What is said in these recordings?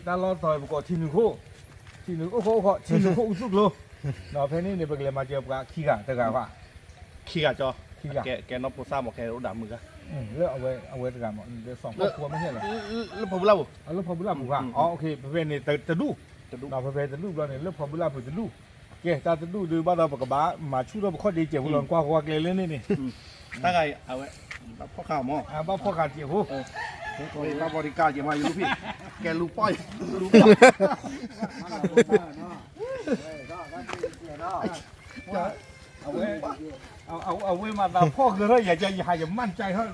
တၢ်လီၢ်တတီၤပကိးထံနုာ်ခိၣ်, ထံနုာ်အိၣ်ခိၣ်အိၣ်ခိၣ် ထံနုာ်ခိၣ်အူသူၣ်ကျိၤ, ဒီးဖဲန့ၣ်န့ၣ် ပကလဲၤမၤစၢၤပှၤခံဂၤတဂၤဘၣ်, ခံဂၤကၠီ, ခံဂၤ, ကဲနီၢ်ဖိသၣ်မ့ၢ် ခဲအိၣ်ဒၣ်မုၢ်ဂၤ, လၢအဝဲတဂၤမ့ၢ် လၢစီၤဖီခိၣ်မ့ၢ်ဟဲလီၤ, လၢဖီဘုလၢ်ပူၤ, လၢဖီဘုလၢ်ပူၤဧါ, ဖဲဖဲန့ၣ်တဒူၣ်, ဒီးဖဲဖဲတဒူၣ်ဘျီန့ၣ် လၢဖီဘုလၢ်ပူၤတဒူၣ်, ကဲ တၢ်တဒူၣ်ဒုးဘၣ်ဒီးပကဘၣ်မၤဆူၣ်ထီၣ်ပခီၣ်ဒ့စဲးဖိလီၤ ကွၢ်ဃီကျဲလၢန့ၣ်န့ၣ်, တၢ်ဂၤအံၤအဝဲ, ဘၣ်ဖီၣ်ဃာ်မ့ၢ်, ဘၣ်ဖီၣ်ဃာ်စဲးဖိ, ဘၣ်ဘီဒံကၢ်စဲးမးယလူဖံ, ကဲလူပီၢ်, လူပီၢ် အဝဲ, အဝဲမၤသးဖီၣ်ဂၢၢ်ထီၣ်ယၤ ယဟးယမၢ်ကၢ်ထီၣ်,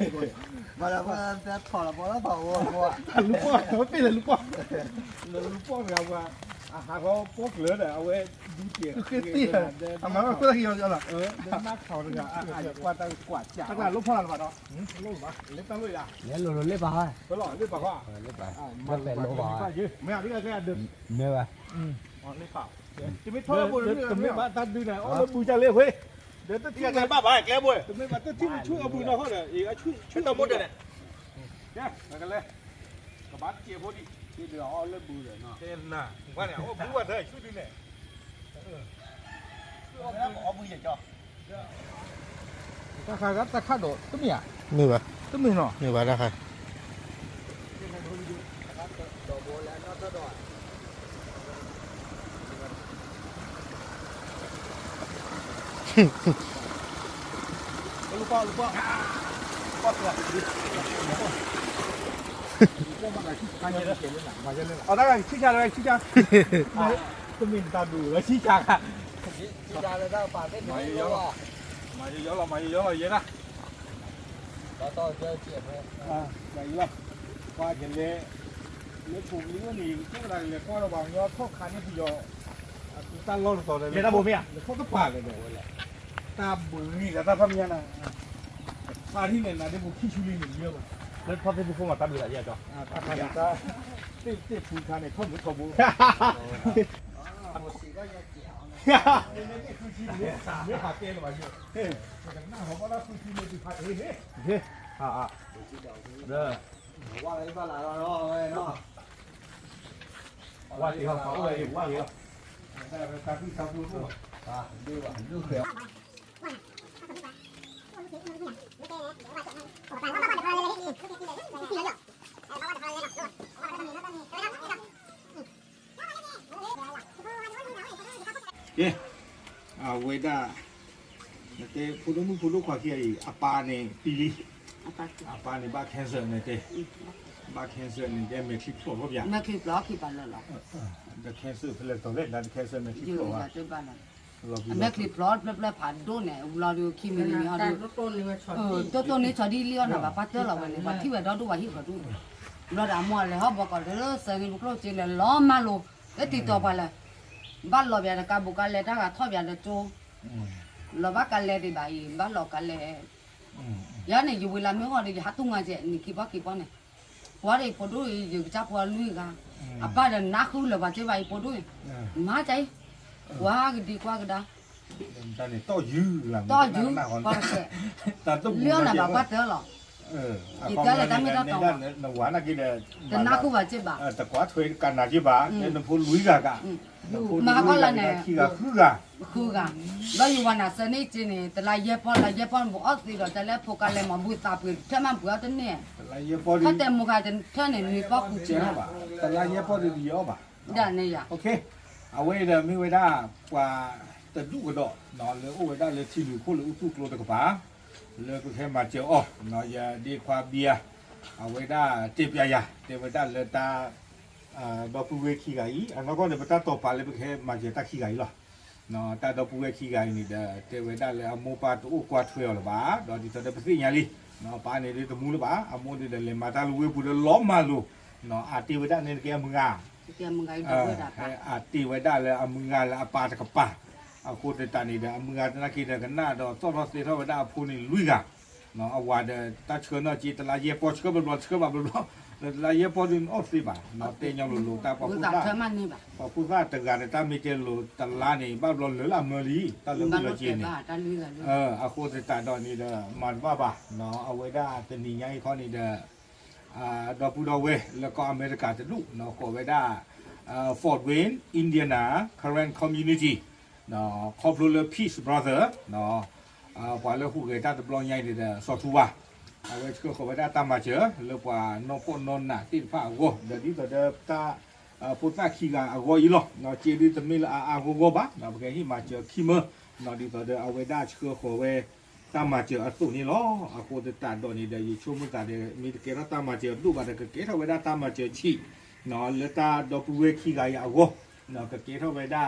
လူပီၢ်, ပ့ၢ်လၢလူပီၢ်, လၢလူပီၢ်တဂၤပှၤ, အဟးဂီၤပီၢ်ကျၢၤဒီး အဝဲဒူတ့ၢ်, အမၤဘၣ်ခိၣ်တၢ်ကယီၤလီၤ, နၢ်ခီတဂၤ, တၢ်လိၣ်ဖီၣ်လၢၤဘၣ်ဒီး, လၢတၢ်လိၣ်ယၤ, လၢလိၤလိၤလၢပာ်, လၢပာ်, မ့ၢ်ဘၣ်, တမ့ၢ်ဘၣ်တၢ်ဒုးန့ၣ် အီၣ်လၢဘုကၢ်လၢအဃိ, ဒီးတထံၣ်ဘၣ်ဘၣ်ကျဲဘိ, တမ့ၢ်ဘၣ်တထံၣ်ဆူၣ်အပူၤနီၢ်ဃီဒီး ဆူၣ်တမူဒီးန့ၣ်, ကဲ, ကလဲၤ, ကဘၣ်တစဲးဖိဒံး, အီၣ်လၢဘုဒီးနီၤ, အီၣ်ဘုဘၣ်ဒီးဆူၣ်ဒုန့ၣ်, အီၣ်ဘုယကီ တၢ်ခါတၢ်ခါဒီး တမ့ၢ်ဧါ, မ့ၢ်ဘၣ်, တမ့ၢ်နီၤ, မ့ၢ်ဘၣ်တၢ်ခါ, အတၢ်ဂၤဆံၣ်ဆါလၢဆံၣ်ဆါ, တမ့ၢ်တၢ်ဒိၣ်လၢဆံၣ်ဆါခါ, မၤယီၤလီၤ, မၤယီၤလီၤ, မၤယီၤလီၤ, ယဲဒၣ်, မၤယီၤလီၤ, ပှၤကလဲၤ, လၢဖိကလံၤအိၣ်န့ၣ် ကစၢ်ကလဲၤကွၢ်ဒီးပှၤကညီထီၣ်ခါန့ၢ်ပယီၤ, အကူတၢ်လီၢ်တတီၤလဲၤ, လဲၤတၢ်ဘိမ့ၢ်ဧါ, လဲၤထီၣ်တပၤလဲၤဒီးဝဲလဲၣ်, တၢ်ဘုဂံၢ်ဂၤတၢ်ဖးမံညါနၤ, ဖးထံၣ်န့ၣ် နၤဒ့ပူၤခံဆူလံန့ၣ် ယဲဘၣ်, လၢထီၣ်သ့ၣ်ဖိဖိမၤတၢ်ဘုးသးယဲၢ်ကီ, တၢ်ဖးန့ၣ်တၢ်, သ့ၣ်သ့ၣ်ဖူခါန့ၣ် ထီၣ်မုၢ်ထီၣ်ဘိ မ့ၢ်ဟးတဲလၢၤဘၣ်ယိၣ်, ကနၣ်ဟီၣ်ဘၣ်လၢဃုဆံမ့ၢ်တဖးအ့ၣ်, ဟ့ၣ်, ဟ့ၣ်, ဟ့ၣ်, ဝါတ့ၢ်ဟီၣ်ဖးအိၣ်ဝဲအံၤ ဝါဂ့ၤလီၤ, တၢ်သံၣ်သးပူၤ, ကဲ, အဝဲဒၣ်, နတဲဖိဒိၣ်မုၣ်ဖိဒိၣ်ခွါခံဂၤအံၤ အပၢ်န့ၣ်ပံၤလံ, အပၢ်န့ၣ်ဘၣ် cancer န့ၣ်တဲ, ဘၣ် cancer န့ၣ်တဲ မဲာ်ချံဖျိးထီၣ်ပၠး, မဲာ်ချံဖျိးခံပာ်လၢာ်လီၤ, ဒီး cancer ဖဲလဲၣ်တတီၤလဲၣ် ဒီး cancer မဲာ်ချံဖျိးလီၤ, အမဲာ်ချံဖျိးဖျၢၣ်ဖျၢၣ်ဖးဒိၣ်န့ၣ် ဝံၤလီၤဒီးခံမံၤတမံၤဟီဒီး, တိၢ်တိၢ်န့ၢ်ဆီဒံၣ်လံအီၣ်နၤဘၣ် ပၢ်တၢၢ်လီၤဝဲန့ၣ် ပှၤထံၣ်ဝဲဒီဒူᣁ ပှၤဟံၣ်ဃီဒူၣ်, ဘျီဒီးအမိၢ်လဲၤဟီၣ်ဘီကီးဒီး စၢၤန့ၣ်ပကျိၣ်စ့လဲၤလီၤမၢ်လိၤ, လၢတံၤတီၤပှၤလဲၤ, ဘၣ်လီၤပၠးဒီးကါဘိးကါလဲတၢ်ဂၤထီၣ်ပၠးဒီးကၠိ, လီၤဘၣ်ကါလဲဒံးဘၣ်အံၤ ဘၣ်လီၤကါလဲ ယၤန့ၣ် ယဝံၤလၢမ့ၢ်ဂီၢ်ဒီး ယဟးတူၢ်ငါစဲး နံၣ်ခံပီၢ်ခံပီၢ်န့ၣ်, ပှၤဒီးဖိဒိၣ်အံၤ ယကစၢ်ဖိလွံၢ်ဂၤ, အပၢ်ဒီးနါဃုလၢၤပှၤစ့ၢ်ဘၣ်အံၤ ဖိဒိၣ်အံၤ, မၤကၠအံၤ, ကွၢ်ကဒံကွၢ်ကဒါ, တီၢ်ယုၢ်, တီၢ်ယုၢ်, လၢအီၣ်နၤဘၣ်ပၢ်တၢၢ်လီၤ, ယတဲလၢတၢ်မ့ၢ်တၢ်တီ, တနါဃုဘၣ်စ့ၢ်ဘၣ်, တကွၢ်ထွဲကနၤစ့ၢ်ဘၣ်, နဖိလွံၢ်ဂၤဂၤ, မၤဟးဂီၢ်လၢန့ၣ်, ဃုဂၤ, ဘၣ်ယဝၤနၤစၢၤန့ၣ်က့န့ၣ် တလါယဲၢ်ပီၢ် တလါယဲၢ်ပီၢ်န့ၣ် ပအီၣ်သ့ဒီးတၢ်လၢဖိကါလဲမၤဘူၣ်သးပှ့ၤ ထဲမးပှ့ၤအီၣ်တန့ၢ်, ဖဲတဲမူခါတထၢၣ်န့ၣ် နွံပီၢ်ဃုဆံန့ၣ်, တလါယဲၢ်ပီၢ်ဒ်ယအီၣ်ဘၣ်, ဒ်န့ၣ်ယၤ, အဝဲဒီးမ့ၢ်ဝဲဒၣ် ပှၤတဒူၣ်ကဒီး လၢအိၣ်ဝဲဒၣ်လၢထံလုာ်ခိၣ်လၢအူသူၣ်ကျိတကပၤ, လၢပကဟဲမၤစၢၤအီၤ, ယဒ့ခွါဘံယၤ, အဝဲဒၣ်တဲပျးယၤ တဲဝဲဒၣ်လၢတၢ် ဒီပုၢ်ဝဲၢ်ခံဂၤအံၤ အနီၢ်ကီၢ်န့ၣ် ပတၢ်တိာ်ပာ်လၢပကဟဲမၤစၢၤတၢ်ခံဂၤအံၤလီၤ. တၢ်ဒီပုၢ်ဝဲၢ်ခံဂၤအံၤန့ၣ်ဒီး တဲဝဲဒၣ်လၢအမိၢ်ပၢ်တအိၣ်ကွၢ်ထွဲအီၤလၢၤဘၣ်, ဒီးဒ်သိးဒီးပသ့ၣ်ညါလံ, ပၢ်န့ၣ်ဒ်တမူလၢၤဘၣ်, အမိၢ်ဒ်ဒီးလဲၤမၤတၢ်လၢဝ့ၢ်ပူၤဒီးလီၤမၢ်လိၤ, အတ့ဝဲဒၣ်န့ၣ်တက့ၢ်အမုၢ်ဂၤ အတ့ဝဲဒၣ်လၢအမုၢ်ဂၤလၢအပၢ်တကပၤ, အဃိသတးန့ၣ်ဒီး အမုၢ်ဂၤသနာ်က့ဒီးကနၣ်ဒီးသီၣ်ထီၣ်သဲထီၣ်ဝဲဒၣ်အဖိန့ၣ်လွံၢ်ဂၤ, အဝၤဒီးတၢ်ဆှၢနီၢ်က့ တလါယဲၢ်ပီၢ်ဆှၢဘျီဘျီဆှၢဘၣ်ဘျီဘျီ, တလါယဲၢ်ပီၢ်ဒုးအီၣ်သ့ဘၣ်, တဲညီလိၤလိၤတၢ်ပှၤဖိသၣ်, ပှၤဖိသၣ်တဂၤဒီးတၢ်မ့ၢ်တဲလိၤတလါန့ၣ် ဘၣ်ဘျီလၢလၢအမၢလံ, တၢ်လၢမုၢ်လီၤက့န့ၣ်, အဃိသတးဒီးန့ၣ်ဒီး မၤတဘၣ်ဘၣ်, အဝဲဒၣ်တနံၤညါအံၤခီန့ၣ်ဒီး ဒီပုၢ်ဒီဝဲၢ်လၢကီၢ်အမဲရကၤတဒူၣ် ကိးဝဲဒၣ် Fort Wayne Indiana Karen Community ခီဖျိလၢ Peace Brother ပှၤလၢဟူးဂဲၤတၢ်တဘျီညါအံၤန့ၣ်ဒီး စီၤထူဝါ အဝဲဆှၢဃီၤဝဲဒၣ်တၢ်မၤစၢၤ လၢပှၤနီၢ်ဖှီၣ်နီၢ်နးသ့ၣ်တဖၣ်အဂီၢ် ဒီးဒ်သိးဒီးတၢ် ဖိသၣ်ခံဂၤအဂီၢ်အံၤလီၤ. စ့ဒုတမ့ၢ်လၢအါအါဂီၢ်ဂီၢ်ဘၣ် ပကဟ့ၣ်မၤစၢၤခံမၢ ဒ်သိးဒီးအဝဲဒၣ်ဆှၢဃီၤဝဲ တၢ်မၤစၢၤအသိးန့ၣ်လီၤ. အဃိသတးဒီးန့ၣ်ဒီး ယဆိကမိၣ်သးဒီး မ့ၢ်တကဲထီၣ်တၢ်မၤစၢၤအဒိၣ်ဘၣ်ဒီး ကကဲထီၣ်ဝဲဒၣ်တၢ်မၤစၢၤဆံး လၢတၢ်ဒီပုၢ်ဝဲၢ်ခံဂၤအံၤအဂီၢ် ကကဲထီၣ်ဝဲဒၣ်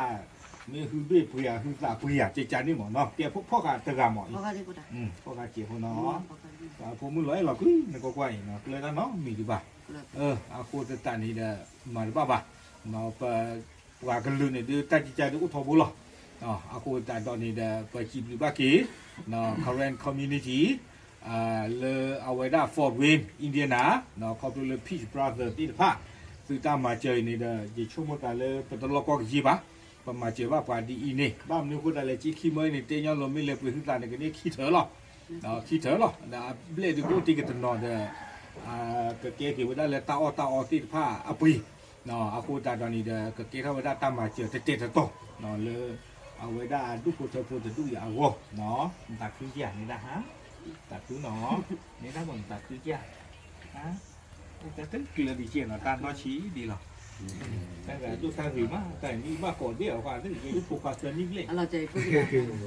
မ့ၢ်ဟုဘ့ၣ်ပှ့ၤဧါ ဟုသးပှ့ၤဧါ ကကန့ၣ်မ့ၢ်နီၤ ကဲဖီၣ်ဃာ်တဂၤမ့ၢ်အံၤ ဖီၣ်ဃာ်စ့ၢ်ဖိနီၤ ဖိမုၣ်လီၤအဲၣ်လီၤကွံ နကွၢ်ကွၢ်အံၤနီၤ ကျၢၤတၢ်နီတမံၤဒံးဘၣ် အဃိသတးန့ၣ်ဒီး မၤတဘၣ်ဘၣ် ပ ပှၤကလုာ်န့ၣ်ဒုး တၢ်ကံကါဒုးအိၣ်ထီဘိလီၤ. အဃိသတးဒီးန့ၣ်ဒီး ပစံးဘျုးဘၣ်က့ၤ Karen Community လၢအဝဲဒၣ် Fort Wayne Indiana ခီဖျိလၢ Peace Brother သ့ၣ်တဖၣ် သုတၢ်မၤစၢၤအံၤန့ၣ်ဒီး ယဆိကမိၣ်သးလၢပတလီၢ်ကီၢ်ကယ့ဘၣ် ပမၤစၢၤဘၣ်ပှၤဒ်အံၤန့ၣ် ဘၣ်မနုၤအဃိသတးလဲၣ် ကၠ့ခံမၢအံၤန့ၣ် တဲညီလိၤမ့ၢ်လဲၤပှ့ၤဟုသးန့ၣ်ကန့ၢ်ခံထၢၣ်လီၤ. ခံထၢၣ်လီၤ ဒီးအဘျဲၣ်ဒုးကအိၣ်တ့ၢ်ကတနီၤဒီး ကကဲက့ၤဝဲဒၣ်လၢတၢ်အီၣ်တၢ်အီသ့ၣ်တဖၣ်အပှ့ၤ အဃိသတးဒီးန့ၣ်ဒီး ကကဲထီၣ်ဝဲဒၣ်တၢ်မၤစၢၤတတဲာ်တတီၤ လၢ အဝဲဒၣ်အဒူၣ်ဖိထၢဖိတဒူၣ်အံၤအဂီၢ် နသးခုကဧါ န့ၣ်ဒၣ်ဟါ သးခုနီၤ န့ၣ်ဒၣ်ဘၣ်နသးခုကဧါ တၢ်တကျၢၤဒံးကဲနီၤ တၢ်နီၢ်ဆံးဒံးလီၤ တၢ်ဂ့ၤဒိၣ်တၢ်ဂ့ၤမး တၢ်နံၣ်ဘၣ်ကိးဒ့ၣ်အီၤ ယဖိခွါသၢနံၣ်ဘျဲၣ်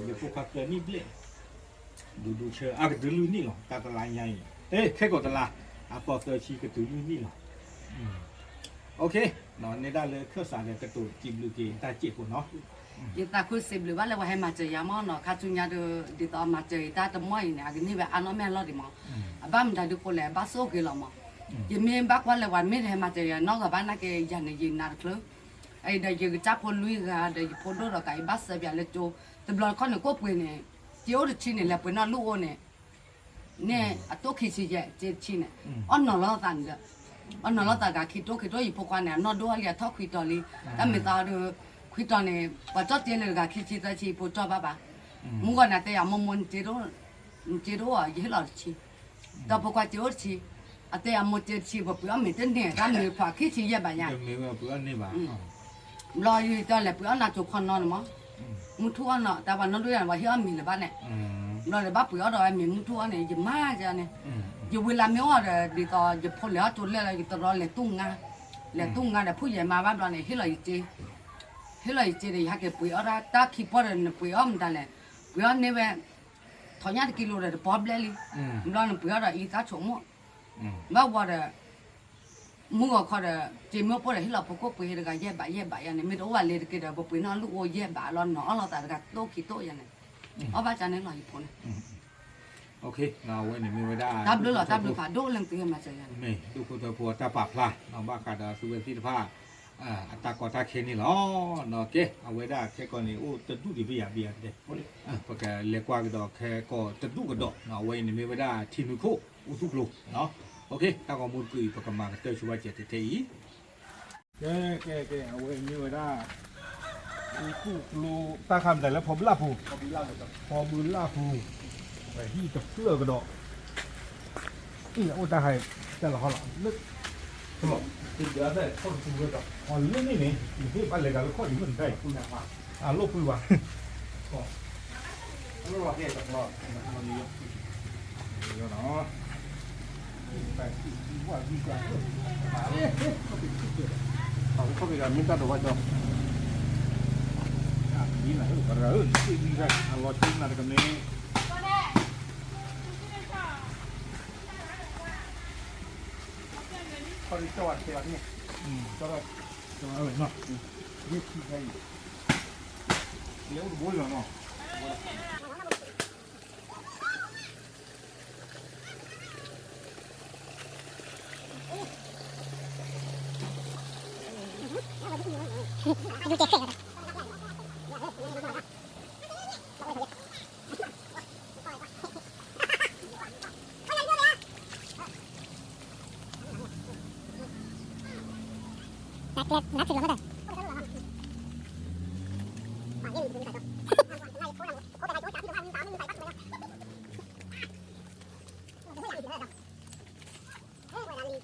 ယဖိခွါသၢနံၣ်ဘျဲၣ် ဒိၣ်ဒိၣ်ဆၢ အကတုၤလွံၢ်နံၣ်လီၤ တၢ်တလါညါအံၤ ခဲကိာ်တလါ အသီသၢဆံကတုၤလွံၢ်နံၣ်လီၤ န့ၣ်ဒၣ်လၢခၢၣ်စးဒီးကတိၤစံးဘျုးက့ၤတၢ်စဲးဖိနီၤ ယသးခုစံးဘျုးဘၣ်လၢပှၤဟဲမၤစၢၤယၤမ့ၢ်နီၤ ခါဆူညါဒီး ဒ်သိးမၤစၢၤအံၤတၢ်တမီၢ်အံၤန့ၣ် အကန့ၢ်ဝဲအါနီၣ်မ့ၢ်အလီၢ်ဒံးမး အဘၣ်မတၤဒုးဃိလဲၣ် ဘၣ်ဆိၣ်ဂ့ၤလီၤမး ယမ့ၢ်ဘၣ်ကွၢ်လၢပှၤမ့ၢ်တဟဲမၤစၢၤယၤနီတဂၤဘၣ်နာ်က့ ယၤန့ၣ် ယနါတချုး အအံၤဒီးယကစၢ်ဖိလွံၢ်ဂၤဒီးယဖိဒိၣ်ဒီးကးအံၤဘၣ်စၢးပၠးလၢကၠိ တဘျီတခီၣ်န့ၣ် ကိၣ်ပှ့ၤန့ၣ် စ့အိၣ်တဆံန့ၣ် လဲၤပှ့ၤနီၣ်လူၢ်အိၣ်န့ၣ် န့ၣ်အတိၢ်ခံဆံယဲၢ် စ့တဆံန့ၣ် အီၣ်နီၤလီၤသးန့ၣ်ဒီး အီၣ်နီၤလီၤသးဂၤခံတိၢ်ခံတိၢ် ယဖိခွါန့ၣ် အနီၢ်ဒိၣ်အီၣ်လံအထီၣ်ခွံတီၤလံ တၢ်မ့ၢ်သးဒီး ခွံတီၤန့ၣ် ပှၤကၠီၣ်စ့လၢတဂၤခံဆံသၢဆံ ဖိကၠီၣ်ဘၣ်ဘၣ် မုၢ်ဂီၤန့ၣ် တဲယၤမိၢ်မိၢ် နစ့တအိၣ်အီၤ ယဟ့ၣ်လီၤတဆံ ဒီးဖိခွါစ့အိၣ်တဆံ အတဲယၤမိၢ်စ့တဆံ ပပှ့ၤအီၣ်မ့ၤတန့ၢ် တၢ်မ့ၢ်ဖးခံဆံယဲၢ်ဘၣ်ညါ ဘျီယတဲလဲၤပှ့ၤအီၣ်နၤကၠိခီနီန့ၣ်မး မုၢ်ထူၣ်အီၣ်နီၤ တၢ်ပှၤနီၢ်ဒိၣ်ယၤန့ၣ် ပှၤဟ့ၣ်အီၣ်မ့ၤလၢၤဘၣ်န့ၣ် ဘျီဒီးဘၣ်ပှ့ၤအီၣ်ဒီးဝဲမ့ၤမုၢ်ထူၣ်အီၣ်န့ၣ် ယမါယၤန့ၣ် ယဝံၤလၢမ့ၢ်အီၣ်ဒီး ဒ်သိးယဖိလဲၤအီၣ်ကၠိလဲၣ်လီၤ ယတရီလဲၤတူၢ်ငါ လဲၤတူၢ်ငါဒီး ဖုၣ်ယဲမါဘၣ်ဘျီန့ၣ် ဟ့ၣ်လီၤယစ့ ဟ့ၣ်လီၤယစ့ဒီး ယဟဲက့ၤပှ့ၤအီၣ်တၢ် တၢ်ခံပီၢ်ဒီး နပှ့ၤအီၣ်မတၤလဲၣ် ပှ့ၤအီၣ်န့ၢ်ဝဲ ထီၣ်ညၣ်တကံလိဒီး တပီၢ်ဘျဲၣ်လံ ဘျီနပှ့ၤအီၣ်ဒီးအံသၣ်ဆိးမိၣ် ဘၣ်ဝံၤဒီး မုၢ်ဂီၤခီဒီး စ့မ့ၢ်အိၣ်ပိၢ်ဒီး ဟ့ၣ်လီၤဖိကိၣ်ပှ့ၤတဂၤယဲၢ်ဘးယဲၢ်ဘးယၤန့ၣ် မ့ၢ်တအိၣ်ဘၣ်လၢတက့ၢ်ဒီး ပပှ့ၤနီၣ်လူၢ်အိၣ်ယဲၢ်ဘးလီၤ နီၤအီၣ်လီၤသးတဂၤတိၢ်ခံတိၢ်ယၤန့ၣ် အီၣ်ဘၣ်ကန့ၣ်လီၤယဖိန့ၣ် အဝဲန့ၣ်မ့ၢ်ဝဲဒၣ် တၢ်ဘျုးလီၤ တၢ်ဘျုးဖးဒိၣ်လၢသုဟဲမၤစၢၤယၤန့ၣ် မ့ၢ်ဒိၣ်ဖိထၢဖိအတၢ်ပာ်ဖျါ ဘၣ်ဃးဒီးသုဝဲသ့ၣ်တဖၣ် အတၢ်ကီတၢ်ခဲန့ၣ်လီၤ. ကဲ အဝဲဒၣ်ခဲကီန့ၣ် အိၣ်တဒူၣ်ဒံးပယၤပယၤတဲ ပကလဲၤကွၢ်ကဒီးခဲကီတဒူၣ်ကဒီး အဝဲအံၤန့ၣ်မ့ၢ်ဝဲဒၣ်ထံနူခိၣ် အိၣ်သူၣ်ကျိၤ တၢ်ဂီၤမူတကုာ်အံၤ ပကမၤကတၢၢ်ဆိဝဲစဲးထဲထဲအံၤ ကဲ ကဲ ကဲ အဝဲအံၤမ့ၢ်ဝဲဒၣ် အိၣ်သူၣ်ကျိၤ တၢ်ခါမတၤလၢဖီဘုလၢ်ပူၤ ဖီဘုလၢ်ပူၤ ပဟံၣ်တဖျၢၣ်ကဒီး အံၤ အိၣ်တၢ်ဟဲ တၢ်လီၤဟီလီၤ လၢ အီၤလၢန့ၣ်န့ၣ် နဟ့ၣ်ဘၣ်လဲၤတၢ်လၢခီၣ်အံၤမ့ၢ်တၢ်အံၤ အလိၣ်ပှံၤဘၣ် ခီၣ်က့ၤမ့ၢ်တၢ်ဒိးဘၣ်ကၠီ အလီၤဆူနၤတကမ့ၢ် ခီၣ်ကၠီဝဲတကဲဘၣ်န့ၣ် ကၠီဒီး ကၠီဝဲနီၤ ယဲၢ်ဆံခဲအံၤ လဲၤအိၣ်တဘိလီၤနီၤ န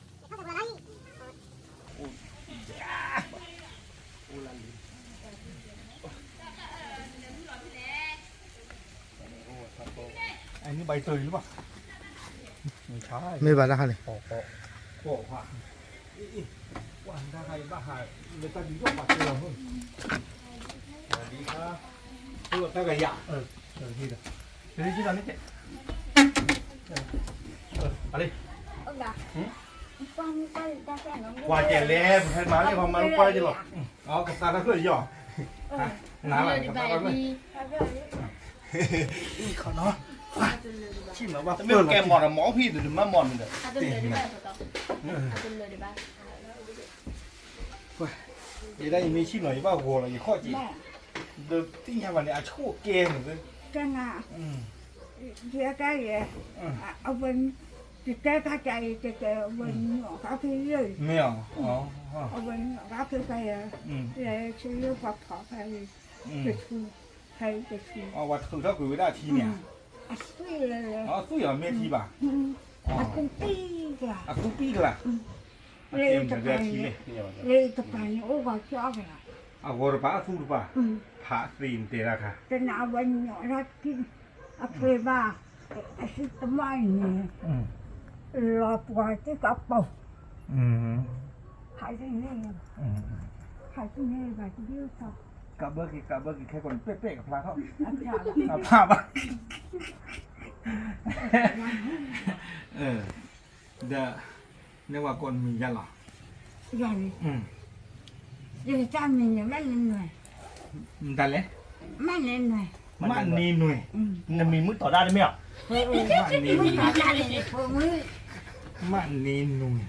မ့ၢ်ဘၣ်တၢ်ခါန့ၣ်, ကွၢ်ကဲလဲၣ်, ပဟဲမၤလၢပှၤမၤလၢကွၢ်ကဲလီၤ, ကသါတၢ်ဖျၢၣ်ယီၤ, နၤလီၤ, ကသါတၢ်ဖျၢၣ်, ဆံၣ်နီၤဘၣ်တမ့ၢ်ကဲမီၢ်ဒီးမီၢ်ဖံးဒီးမၤမီၢ်န့ၣ်ဒီး, ယဲဒၣ်ယမ့ၢ်ဆံၣ်နီၤ ယဘၣ်ဂီၤလီၤ ယခီၣ်က့ၤ, ဒီးသ့ၣ်ညါဘၣ်န့ၣ် အဆိၣ်ကဲန့ၣ်, ကဲနၤ, ယဲကဲယဲ, အဝဲ, ယတဲခါကဲအံၤ ယတဲအဝဲညီကါဖဲယဲ, မ့ၢ်, အဝဲညီကါဖဲဖဲယဲ, ယဲဆံယဲပှၤဖီၣ်ဖဲယဲ, တဆူ, ဖဲယဲတဆူ, ပှၤထုးထီၣ်ကွံာ်ဝဲဒၣ်အထံန့ၣ်, အသွံၣ်လီၤ, အသွံၣ်အီၤမ့ၢ်ထံဘၣ်, အသူပံၢ်ကလါ, အသူပံၢ်ကလါ, လၢတပၤန့ၣ်, လၢတပၤန့ၣ်အိၣ်ဂီၤကၠီကလါ, အဂီၤတပၤအသူတပၤ, ဖးသ့ၣ်တဲတၢ်ခါ, တနၤအဝဲညီတၢ်ထံ, အဖဲဘၣ်, အစုတမီၢ်အံၤန့ၣ်, လီၤပှၤတကပိာ်, ဖးသ့ၣ်န့ၣ်, ဖးသ့ၣ်န့ၣ်ဘၣ်တဘၣ်, ကးဘၢက့ၤ ကးဘၢက့ၤ ခဲကိာ်န့ၣ် ပဲာ်ပဲာ်ကဖျါထီၣ်, အဖျါဘၣ်, ဒီး, နဝၤကိးနမံၤယါလီၤ, ယတၢ်မံၤန့ၣ် မးန့ၢ်နွဲၣ်, မတၤလဲၣ်, မးန့ၢ်နွဲၣ်, မးန့ၢ်နွဲၣ်, နမံၤမုၢ်တီၤဒၣ်တမ့ၢ်ဧါ, မးန့ၢ်နွဲၣ်,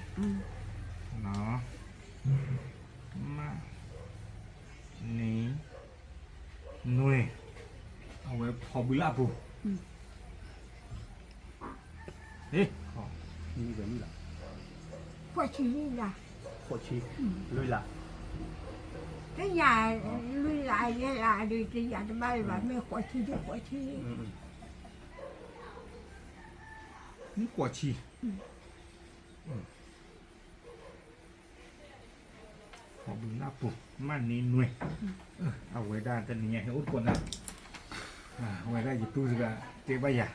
မးန့ၢ်နွဲၣ်, အဝဲဖီၣ်ဘုလၢအပူၤ, ဃိးဆံ, လွံၢ်လါ, လွံၢ်လါယဲၢ်လါဒီး တယၤတဘၣ်လၢၤဘၣ် မ့ၢ်ဃိးဆံ, ဃိးဆံ, မ့ၢ်ဃိးဆံ, ဖီၣ်ဘုလၢအပူၤ, မးန့ၢ်နွဲၣ်, အဝဲဒၣ်တနံၤညါဟဲအိၣ်တကိးနၤ, အဝဲဒၣ်ယပုၢ်တဂၤတဲဘၣ်ယၤ,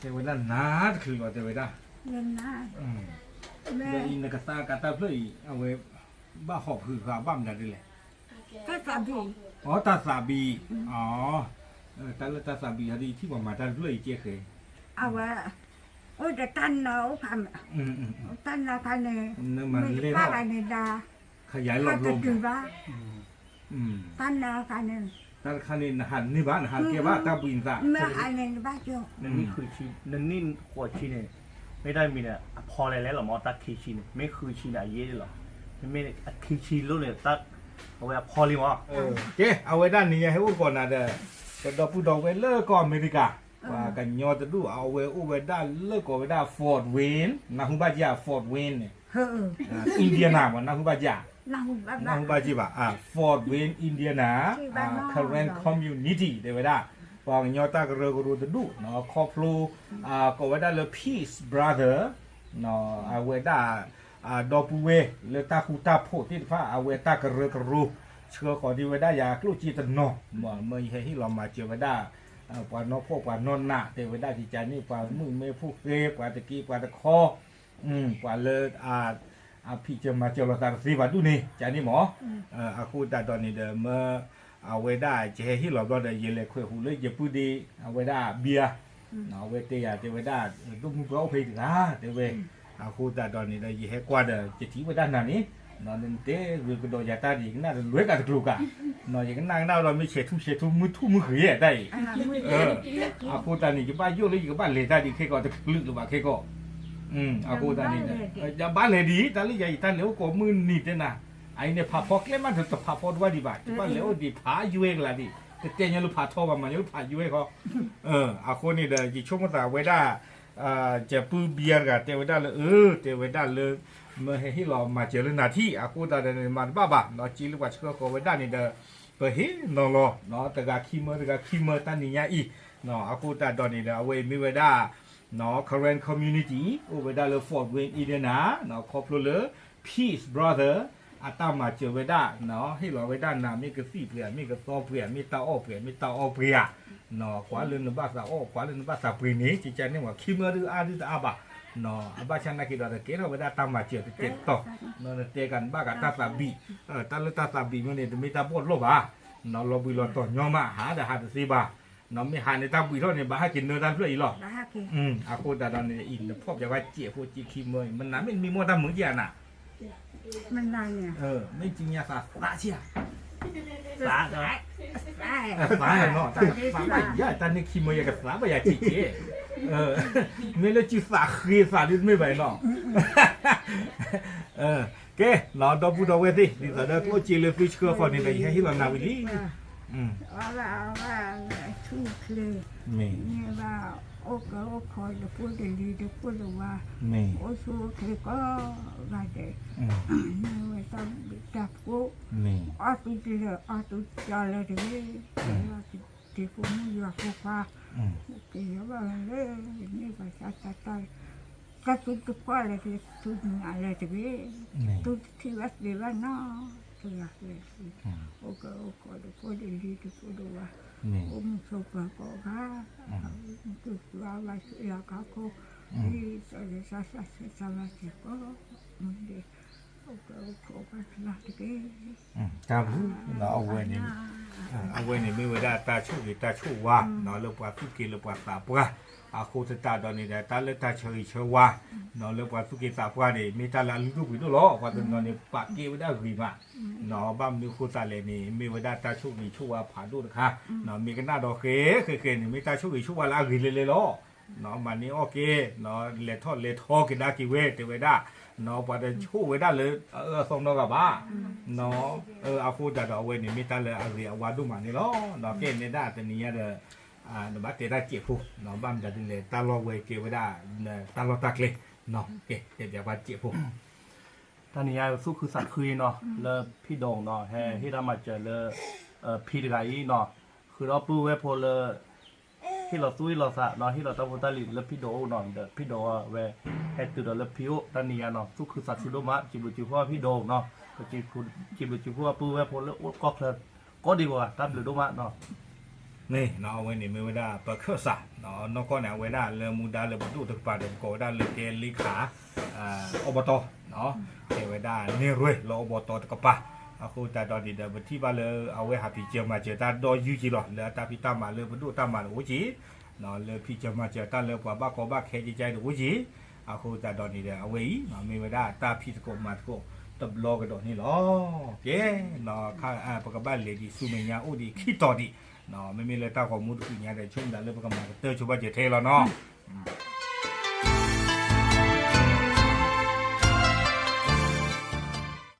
တဲဝဲဒၣ်နၤတချုးလီၤ တဲဝဲဒၣ်, ဒီးအံၤနကသါကးတၢ်ဖျၢၣ်အံၤ အဝဲဘၣ်ဟီၣ်ဖုးဃာ်ဘၣ်မနုၤဒ်လဲၣ်, အတၢ်သးဘံၣ်, တၢ်လၢတၢ်သးဘံၣ်ဟီဒ်အံၤ ထံၣ်ပှၤမၤတၢ်တဖျၢၣ်အံၤကဲဃဲ, အဝဲ, အိၣ်ဒီးတၢ်နၢအိၣ်ခါ, တၢ်နၢခါန့ၣ်, မ့ၢ်တပၣ်ဂၤန့ၣ်ဒါ, ခယၤလီၤဘျီဘၣ်, တၢ်နၢခါန့ၣ်, တၢ်တခါန့ၣ် နဟးတန့ၢ်ဘၣ် နဟးတကဲဘၣ် တၢ်ဘှံးနသး, မ့ၢ်ဟးန့ၣ်နဘၣ်ကၠိ, နနံၣ်ဃုဆံ, နနံၣ်ဃိးဆံန့ၣ်, မ့ၢ်တၢ်မံၤန့ၣ် အဖီလဲၤလဲၤလီၤမး တၢ်ခံဆံန့ၣ် မ့ၢ်ဃုဆံန့ၣ် အယဲၢ်လီၤ, မ့မ့ၢ်အခံဆံလိၣ်န့ၣ်, အဝဲအဖီလံမး, ကဲ အဝဲဒၣ်နံၤညါဟဲအိၣ်တကိးနၤဒီး, ပဒီပုၢ်ဒီဝဲၢ်လၢကီၢ်အမဲရကၤ, ပှၤကညီတဒူၣ် အဝဲအိၣ်ဝဲဒၣ်လၢကိးဝဲဒၣ် Fort Wayne နၢ်ဟူဘၣ်က့ၤ Fort Wayne န့ၣ်, Indiana မး နၢ်ဟူဘၣ်က့ၤ, နၢ်ဟူဘၣ်က့ၤဘၣ်, Fort Wayne Indiana, Karen community တဲဝဲဒၣ်, ပှၤကညီတၢ်ကရၢကရိတဒူၣ် ခီဖျိ, ကိးဝဲဒၣ်လၢ Peace Brother, အဝဲဒၣ်, ဒီပုၢ်ဝဲၢ်လၢတၢ်ဃူတၢ်ဖိးသ့ၣ်တဖၣ် အဝဲတၢ်ကရၢကရိ, ဆှၢဃီၤဒံးဝဲဒၣ်ယၤကျိၣ်စ့တနီၤ, မ့ၢ်ယဟဲဟ့ၣ်လီၤမၤစၢၤဝဲဒၣ်, ပှၤနီၢ်ဖှီၣ်ပှၤနီၢ်နး တဲဝဲဒၣ်ကကန့ၣ် ပှၤမုၣ်မဲဖိဃဲ ပှၤတက့ပှၤတခီ, ပှၤလၢ, အဖံးစၢၤမၤစၢၤလိာ်သးတသ့ဘၣ်ဒူၣ်န့ၣ် ကန့ၣ်မး, အဃိသတးဒီးန့ၣ်ဒီး မ့ၢ်, အဝဲဒၣ်ယဟဲဟ့ၣ်လီၤဘျီဒီး ယလဲၤခွဲးဟူးလၢယပုၢ်ဒ့, အဝဲဒၣ်ဘံယၤ, အဝဲတဲယၤတဲဝဲဒၣ်, ဒိၣ်မုၢ်ပှၢ်အိၣ်ဖဲအံၤတဂၤ တဲဝဲ, အဃိသတးဒီးန့ၣ်ဒီး ယဟဲကွၢ်ဒီး ယထံၣ်ဝဲဒၣ်နၤန့ၣ်, နတဲဂ့ၤကဒီးယၤတၢ်ဒီး ယကနၣ်ဒီးလွဲၢ်ကးတကျိၤကး, ယကနၣ်ကနၣ်ဒီးမ့ၢ်ဆဲးထူဆဲးထူ မုၢ်ထူၣ်မုၢ်ဃ့တၢ်အံၤ, အဃိသတးန့ၣ် ယဘၣ်ယိၣ်လၢယကဘၣ်လဲၤတၢ်ဒံးခဲကီး တချုးလၢၤဘၣ်ခဲကီး, အဃိသတးန့ၣ်, ယဘၣ်လဲၤဒံး တၢ်လၢယၤယတၢ်လဲၤအိၣ်ကိးမုၢ်နံၤတဲနၤ, အအံၤန့ၣ် ဖးဖီကျဲမးဒီးတဖးဖီတဝၢ်ဒံးဘၣ် ယဘၣ်လဲၤအိၣ်ဒံးဖးယွဲကလးဒံး တတဲညီလၢဖးထီဘၣ် မၤညီလၢဖးယွဲခီ, အဃိန့ၣ်ဒီး ယဆိကမိၣ်သးဝဲဒၣ်, ယပုၢ်ဘံယၤတဂၤတဲဝဲဒၣ်လၢအၢ တဲဝဲဒၣ်လၢ, မ့ၢ်ဟဲဟ့ၣ်လီၤမၤစၢၤလၢနၤထံၣ် အဃိသတးဒီးန့ၣ် မၤတဘၣ်ဘၣ် နီၢ်က့လၢပှၤဆှၢဃီၤဝဲဒၣ်န့ၣ်ဒီး, ပဟ့ၣ်နီၤလီၤ, တဂၤခံမၢတဂၤခံမၢတၢ်နံၤညါအံၤ, အဃိသတးဒီးန့ၣ်ဒီး အဝဲအံၤမ့ၢ်ဝဲဒၣ် Karen community အိၣ်ဝဲဒၣ်လၢ Fort Wayne Indiana, ခီဖျိလၢ Peace Brother, အတၢ်မၤစၢၤဝဲဒၣ်, ဟ့ၣ်လီၤဝဲဒၣ်နၤ မ့ၢ်ကသံၣ်ပှ့ၤဧါ, မ့ၢ်ကသီပှ့ၤဧါ, မ့ၢ်တၢ်အီၣ်ပှ့ၤဧါ, မ့ၢ်တၢ်အီပှ့ၤဧါ, ကွၢ်လၢနဘၣ်သးအီၣ်, ကွၢ်လၢနဘၣ်သးပှ့ၤန့ၣ် ကကန့ၣ်ဝဲ ခံမၢဒုးအါဒုးတအါဘၣ်, အဘၣ်ဆၣ်နာ်က့ဒီး ကဲထီၣ်ဝဲဒၣ်တၢ်မၤစၢၤတကဲတတီၤ, နတဲကနဘၣ်ကတၢ်သးဘံၣ်, တၢ်လၢတၢ်သးဘံၣ်မ့ၢ်န့ၣ် တမ့ၢ်တၢ်ဘီၣ်လီၢ်ဘၣ်, လီၤဘှံးလီၤတီၤညီမး ဟးဒီးဟးတသ့ဘၣ်, မ့ၢ်ဟးန့ၣ် တၢ်ဘှံးထီၣ်န့ၣ် ဘၣ်ဟဲက့ၤနၢတၢ်ဖျၢၣ်အံၤလီၤ, အဃိသတးဒီးန့ၣ် အံၤနဖီၣ်ပၠးဝဲစဲးဖိစ့ခံမၢအံၤ မနုၤမ့ၢ်နမံမီၢ်တၢ်မုာ်က့ၤအနၤ မ့ၢ်ကညါသးသးဆံဧါ, သး, သးနီၤ, သးဘၣ်ယၤ တၢ်န့ၣ်ခံမၢယကသးဘၣ်ယၤစ့းက့ၤ, မ့ၢ်လၢစုသးဃ့သးဒ်တမ့ၢ်ဘၣ်အံၤနီၤ, ကဲ, ဒီပုၢ်ဒီဝဲၢ်သ့ၣ် ဒ်သိးဒီးကျိၣ်စ့လၢသုဆှၢဃီန့ၣ်ဒီး ယဟဲဟ့ၣ်လီၤနၤဝံၤလံ, အဆူၣ်ချ့, မ့ၢ်ဘၣ်အိၣ်ကၢအိၣ်ခိးတဖိတလံၤတဖိတဝၤ, အိၣ်ဆူၣ်အိၣ်ချ့ကိးဂၤဒဲး, မ့ၢ်ဝဲတၢ်ဘျုးတၢ်ဖှိၣ်, အီၣ်သုတလၢာ်အီသုတကၠီလၢတဂ့ၤ, တ့ဖိမုၣ်ယွၤဖိခွါ, က့ၤယဘၣ်ဝဲလၢ န့ၢ်ဘၣ်ဆၣ်တၢ် တၢ်သူတဖှီၣ်လၢသုသူနၤလၢတဂ့ၤ, သူတထံၣ်ဘၣ်သ့ဘၣ်နီတဂၤ, အိၣ်ကၢအိၣ်ခိးတဖိတလံၤတဖိတဝၤ, အိၣ်မုာ်ဆိးပၢၤကိးဂၤ, သူသူအဘၣ်ဆူၣ်လီၤခီၣ်ခိၣ်, ဒ်သိးဒီးတၢ်သးဆၢတၢ်ဘၣ်စဲးကိးမုၢ်ဒဲး, အိၣ်ကၢအိၣ်ခိးဘၣ်တဂၤတဂ့ၤ, တၢ်ဘျုး, အဝဲန့ၣ်, အဝဲန့ၣ်မ့ၢ်ဝဲဒၣ်တၢ်ဆိၣ်ဂ့ၤတၢ်ဆိၣ်ဝါ လၢပှၤသူၣ်က့ၤလၢပှၤသးပှၢ်, အဃိသတးဒီးန့ၣ်ဒီး တၢ်လၢတၢ်ဆၢဂ့ၤဆၢဝါ လၢပှၤသူၣ်က့ၤသးပှၢ်န့ၣ် မ့ၢ်တၢ်လၢအလုၢ်ဒိၣ်ပှ့ၤဒိၣ်လီၤ. ပှၤတနီၤန့ၣ် ပာ်ကဲဝဲဒၣ်ဂ့ၤမး, ဘၣ်မနုၤအဃိသတးလဲၣ်န့ၣ် မ့ၢ်ဝဲဒၣ်တၢ်ဆိၣ်ဂ့ၤဆိၣ်ဝါဖးဒိၣ်တခါ, မ့ၢ်ကနၣ်ဒီးဃဲဃဲဃဲန့ၣ် မ့ၢ်တၢ်ဆိၣ်ဂ့ၤဆိၣ်ဝါလၢအဂ့ၤလဲၤလဲၤလီၤ. မၤန့ၢ်အီၣ်ကဲ, လဲၤထီၣ်လဲၤထီက့ၤဒါက့ၤဝဲ တဲဝဲဒၣ်, ပှၤတဆိၣ်ဝဲဒၣ်လၢအအၢအသီနီတဂၤဘၣ်, အဃိသတးဒီးအဝဲန့ၣ် မ့ၢ်တၢ်လၢအဂ့ၤအဝါဒိၣ်မးန့ၣ်လီၤ. ကဲနဲဒၣ်တနံၤညါဒီး နဘၣ်တဲတၢ်စဲးဖိ, ဘၣ်မတၤဒ်လဲၣ် တၢ်လီၢ်ဝဲကဲဝဲဒၣ် တၢ်လီၢ်တၢ်ကျဲ, ကဲတဲပၠးပှၤစဲးဖိ, တနံၤညါသူၣ်ခုသးခုနီၤ လၢဖံဒိးနီၤ ဟဲဟ့ၣ်တၢ်မၤစၢၤလၢ ဖံတဂၤအံၤနီၤ, ဃုာ်ဒီးပုၢ်ဝဲၢ်ဖိလၢ ဟ့ၣ်လီၤသူၣ်ဟ့ၣ်လီၤသးနီၤ ဟ့ၣ်လီၤတၢ်ဖိတၢ်လံၤလၢဖံဒိးအိၣ်နီၤ ဒီးဖံဒိးဝဲ ဟဲတုၤဒီးလၢဖံအိၣ် တနံၤညါနီၤ သူၣ်ခုသးခုဒိၣ်မး စံးဘျုးစံးဖှိၣ်ဖံဒိးနီၤ, စံးဘျုးစံးဖှိၣ်ပုၢ်ဝဲၢ်ဖိလၢအိၣ်ကီၢ်ချၢ ကိးဒံးဘၣ် တၢ်ဘျုးဒိၣ်မးနီၤ. န့ၣ် အဝဲန့ၣ်မ့ၢ်ဝဲဒၣ်ပခၢၣ်စး, နီၢ်ကီၢ်န့ၣ် အဝဲဒၣ်လၢမူဒါလၢပဒိၣ်တကပၤဒီး ပကိးဝဲဒၣ်လၢကဲလ့ခး အိၣ်ဘီတီ, ကဲဝဲဒၣ်နဲၣ်ရွဲၣ်လၢအိၣ်ဘီတီတကပၤ, အဃိသတးဒီးန့ၣ်ဒီး ပထံၣ်ဘၣ်လၢအဝဲဟးဖံးစၢၤမၤစၢၤတၢ်ဒီယုၢ်က့ၤလီၤ လၢအတၢ်ဖံးတၢ်မၤလၢပဒိၣ်တၢ်မၤတအိၣ်က့ၤ လၢဖံးစၢၤမၤစၢၤတၢ်လၢပှၤဘၣ်ကီဘၣ်ခဲကကဲတအိၣ်က့ၤ, အဃိသတးဒီးန့ၣ်ဒီး အဝဲအံၤ မ့ၢ်ဝဲဒၣ်တၢ်ဖံးသကိးမၤသကိးတဘျီကဒီးန့ၣ်လီၤ. ကဲ ပကဘၣ်လဲၤဒံးဆူမဲာ်ညါအိၣ်ဒံးခံတီၤဒံး, မ့မ့ၢ်လၢတၢ်ဂီၤမူတဖုညါဒီး ဆိကမိၣ်ဒၣ်လၢပကမၤကတၢၢ်ဆိပာ်စၢၤထဲလီၤနီၤ.